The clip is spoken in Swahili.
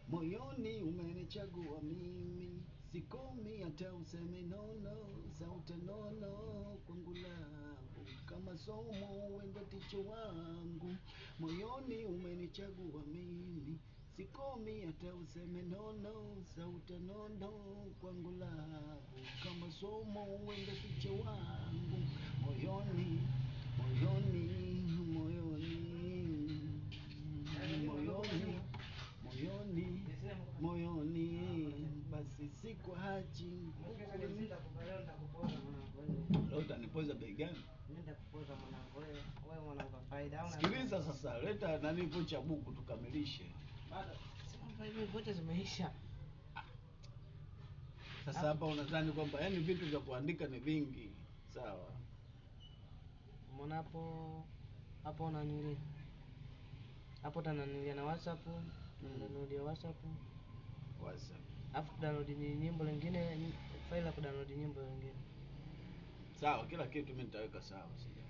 Moyoni umenichagua mimi, sikomi hata useme nono, sauti nono kwangu love kama somo wendo ticha wangu. Moyoni umenichagua mimi, sikomi hata useme nono, sauti nono kwangu love kama somo wendo ticha wangu. Moyoni, moyoni, moyoni, moyoni, moyoni, moyoni, basi sikuachi. Leo utanipoza bei gani? Sikiliza sasa, leta nani vocha buku tukamilishe. Vocha zimeisha. Sasa hapa unadhani kwamba yani vitu vya kuandika ni vingi, sawa? Umeona hapo hapo unanili hapo utananilia na WhatsApp, download ya WhatsApp, WhatsApp. alafu kudownload ni nyimbo lingine, faili la kudownload nyimbo lingine. Sawa, kila kitu mimi nitaweka sawa, sija.